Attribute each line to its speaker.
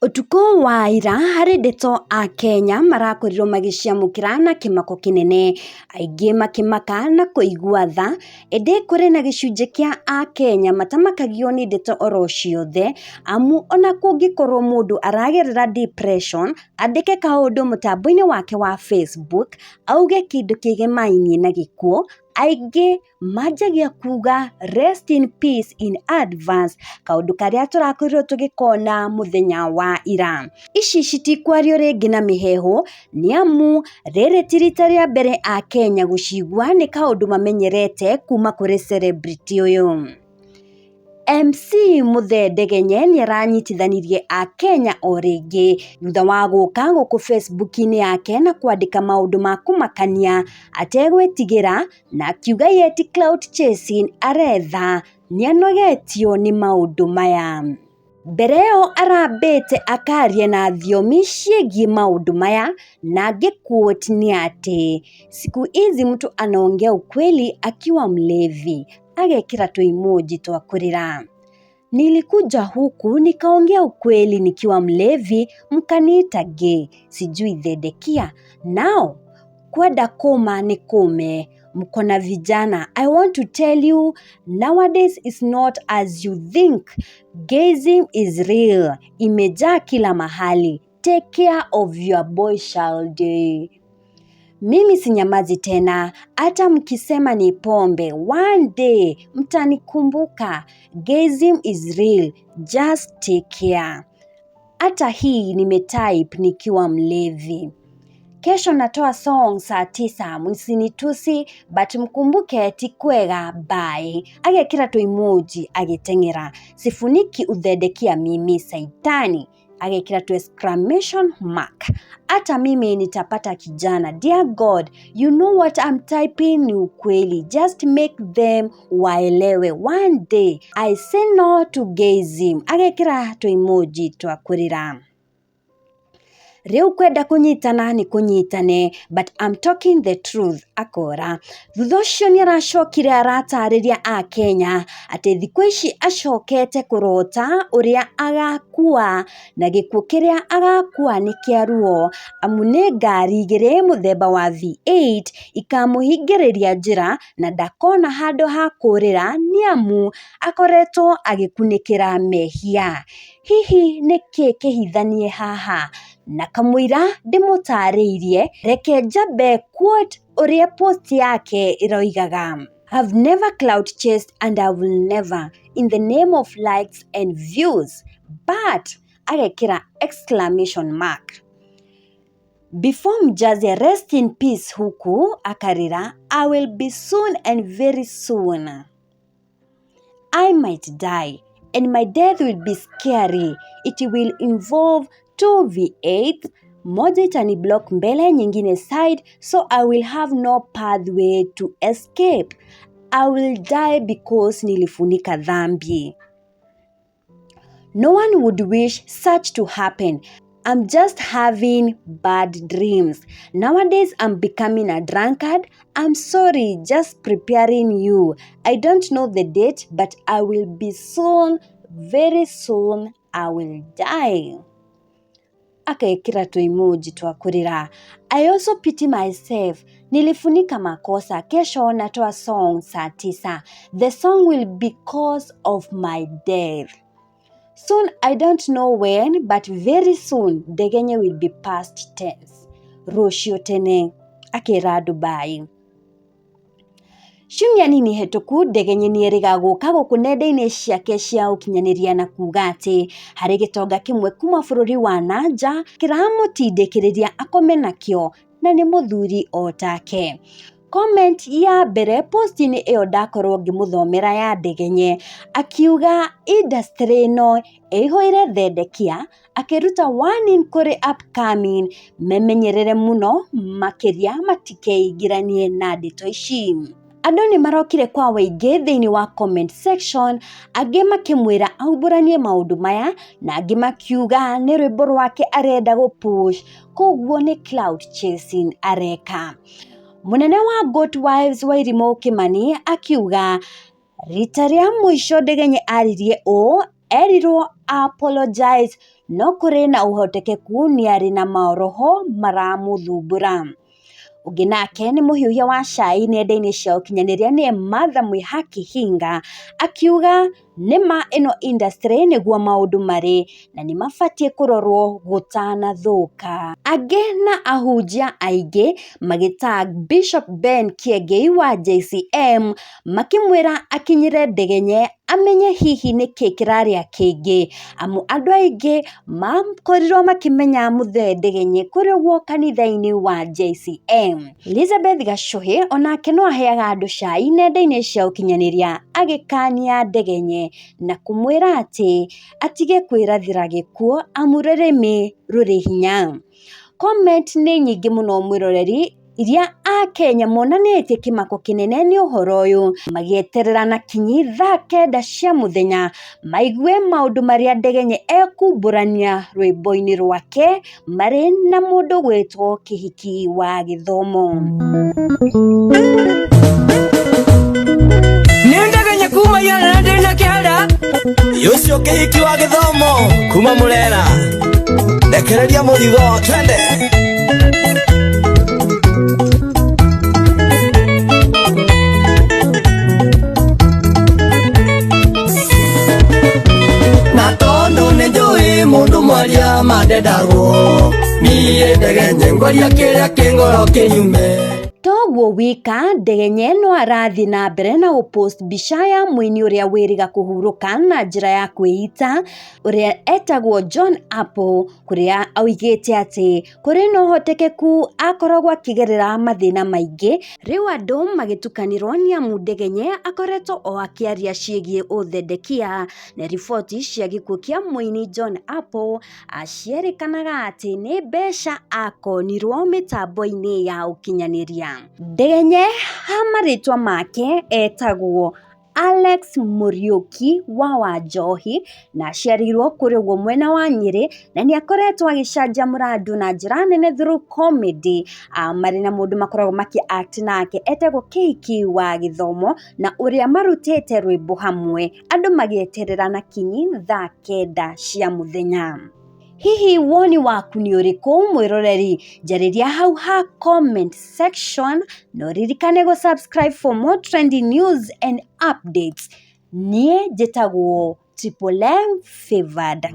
Speaker 1: Ũtukũ wa ira harĩ ndeto akenya marakorirwo magĩciamũkĩra na kĩmako kĩnene, aingĩ makĩmaka na kũigua tha, ĩndĩ kũrĩ na gĩcunjĩ kĩa akenya matamakagio nĩ ndeto oro ciothe, amu ona kũngĩkorwo mũndũ aragerera depression, andĩke kaũndũ mũtambo-inĩ wake wa Facebook, auge kĩndũ kĩgemainie na gĩkuũ, aingĩ manjagia kuga rest in peace in advance, kaũndũ karĩa tũrakorirwo tũgĩkona mũthenya wa ira. Ici citikwario rĩngĩ na mĩheehũ, nĩamu rĩrĩ ti rita rĩa mbere akenya gũcigua, nĩ kaũndũ mamenyerete kuma kũrĩ celebrity ũyũ. MC Muthee Ndegenye nĩ aranyitithanirie akenya o rĩngĩ thutha wa gũka gũkũ Facebook-inĩ yake na kwandĩka maũndũ ma kũmakania ategwĩtigĩra na akiuga ye ti clout chasing aretha, nĩanogetio nĩ maũndũ maya. Mbere ĩyo arambĩte akaria na thiomi ciĩgiĩ maũndũ maya na ngĩ quote nĩ atĩ siku hizi mtu anaongea ukweli akiwa mlevi, agekĩra tũ emoji twa kũrĩra. Nilikuja huku nikaongea ukweli nikiwa mlevi, mkaniita gay, sijui Zedekia. Now kwenda kũma nĩ kũme, mko na vijana. I want to tell you nowadays is not as you think. Gayism is real, imejaa kila mahali. Take care of your boy child. Mimi sinyamazi tena, hata mkisema ni pombe, one day mtanikumbuka. Gayism is real, just take care. Hata hii nimetype nikiwa mlevi. Kesho natoa song saa 9, msinitusi but mkumbuke ti kwega, bye. Agekĩra tũ emoji agĩteng'era. Sifuniki uthedekia mimi saitani, agekĩra tu exclamation mark. Hata mimi nitapata kijana. Dear God, you know what I'm typing ni ukweli. Just make them waelewe. One day I say no to gayism. Agekĩra tũ emoji twa kũrĩra. Rĩu kwenda kũnyitana nĩ kũnyitane, but I'm talking the truth, akora. Thutha ũcio nĩ aracokire aratarĩria akenya atĩ thikũ ici acokete kũrota ũrĩa agakua na gĩkuũ kĩrĩa agakua nĩ kĩa ruo, amu nĩ ngari igĩrĩ mũthemba wa V8 ikamũhingĩrĩria njĩra na ndakona handũ ha kũrĩra nĩamu akoretwo agĩkunĩkĩra mehia. Hihi nĩkĩ kĩhithanie haha? Na kamũira ndĩmũtarĩirie, reke njambe quote ũrĩa post yake ĩroigaga. I've never clout chased and I will never in the name of likes and views, but agekĩra exclamation mark. Before mjaze rest in peace huku akarĩra, I will be soon and very soon. I might die and my death will be scary. It will involve two V8, moja itani block mbele, nyingine side, so I will have no pathway to escape. I will die because nilifunika dhambi. No one would wish such to happen. I'm just having bad dreams. Nowadays, I'm becoming a drunkard. I'm sorry, just preparing you. I don't know the date, but I will be soon, very soon, I will die. Akekĩra tũ emoji twa kũrĩra. I also pity myself. Nilifunika makosa. Kesho natoa song saa 9. The song will be cause of my death. Soon, I don't know when, but very soon, Ndegenye will be past tense. Rũciũ tene, akĩra andũ bye. Ciumia nini hetũku Ndegenye nĩerĩga gũka gũkũ nenda-inĩ ciake cia ũkinyanĩria na kuga atĩ harĩ gĩtonga kĩmwe kuma bũrũri wa na nja kĩramũtindĩkĩrĩria akome nakĩo na nĩ mũthuri o take. Comment ya mbere post-inĩ ĩyo ndakorwo ngĩmũthomera ya Ndegenye akiuga industry ĩno ĩihũire thendekia, akĩruta warning kũrĩ upcoming memenyerere mũno makĩria matikeingĩranie na ndeto ici. Andũ nĩ marokire kwa wũingĩ thĩinĩ wa comment section, angĩ makĩmwĩra aumbũranie maũndũ maya na angĩ makiuga nĩ rwĩmbo rwake arenda gũ push koguo nĩ clout chasing areka. Mũnene wa Good Wives Wairimu Kĩmani akiuga rita rĩa mũico Ndegenye aririe ũũ Erirwo apologize no kũrĩ na ũhotekeku nĩarĩ na maroho maramũthumbũra. Ũngĩ nake nĩ mũhiũhia wa cai nenda-inĩ cia ũkinyanĩria nĩye Martha Mwĩhaki Hinga, akiuga nĩma ĩno industry nĩguo maũndũ marĩ na nĩ mabatiĩ kũrorwo gũtanathũka. Angĩ na ahunjia aingĩ magĩ tag Bishop Ben Kĩengei wa JCM makĩmwĩra akinyĩre Ndegenye amenye hihi nĩkĩ kĩrarĩa kĩngĩ, amu andũ aingĩ makorirwo makĩmenya Mũthee Ndegenye kũrĩ ũguo kanitha-inĩ wa JCM. Elizabeth Gachuhi onake no aheaga andũ cai nenda-inĩ cia ũkinyanĩria agĩkania Ndegenye na kũmwĩra atĩ atige kwĩrathĩra gĩkuũ amu rũrĩmĩ rũrĩ hinya. Comment nĩ nyingĩ mũno mwĩroreri iria akenya monanĩtie kĩmako kĩnene nĩ ũhoro ũyũ, magĩeterera na kinyi thaa 9 cia mũthenya maigue maũndũ marĩa Ndegenye ekumbũrania rwĩmbo-inĩ rwake marĩ na mũndũ gwĩtwo Kĩhiki wa Gĩthomo.
Speaker 2: Nĩ Ndegenye kuma Yala na ndĩna kĩhara.
Speaker 3: Ũcio Kĩhiki wa Gĩthomo kuma Mũrera, rekereria mũrigo twende. Na tondũ nĩ njũĩ mũndũ mwaria mandendagwo, niĩ Ndegenye ngwaria kĩrĩa kĩ ngoro kĩnyume.
Speaker 1: Toguo wika, Ndegenye no arathiĩ na mbere na gũpost mbica ya mũini ũrĩa wĩrĩga kũhurũka na njĩra ya kwĩita ũrĩa etagwo John Apple, kũrĩa oigĩte atĩ kũrĩ na ũhotekeku akoragwo akĩgerera mathĩna maingĩ. Rĩu andũ magĩtukanĩrwo nĩ amu Ndegenye akoretwo o akĩaria ciĩgiĩ ũthendekia na riboti cia gĩkuũ kĩa mũini John Apple cierĩkanaga atĩ nĩ mbeca akonirwo mĩtambo-inĩ ya ũkinyanĩria. Ndegenye ha marĩtwa make etagwo Alex Muriuki wa Wanjohi na aciarĩirwo kũrĩ ũguo mwena wa Nyĩrĩ na nĩ akoretwo agĩcanjamũra andũ na njĩra nene through comedy, marĩ na mũndũ makoragwo makĩ act nake etagwo Kĩhiki wa Gĩthomo na ũrĩa marutĩte rwĩmbo hamwe andũ magĩeterera na kinyi thaa 9 cia mũthenya. Hihi woni waku nĩ ũrĩkũ mwĩroreri? Njarĩria hau ha comment section na ũririkane gũ subscribe for more trending news and updates. Niĩ njĩtagwo Triple M Favored.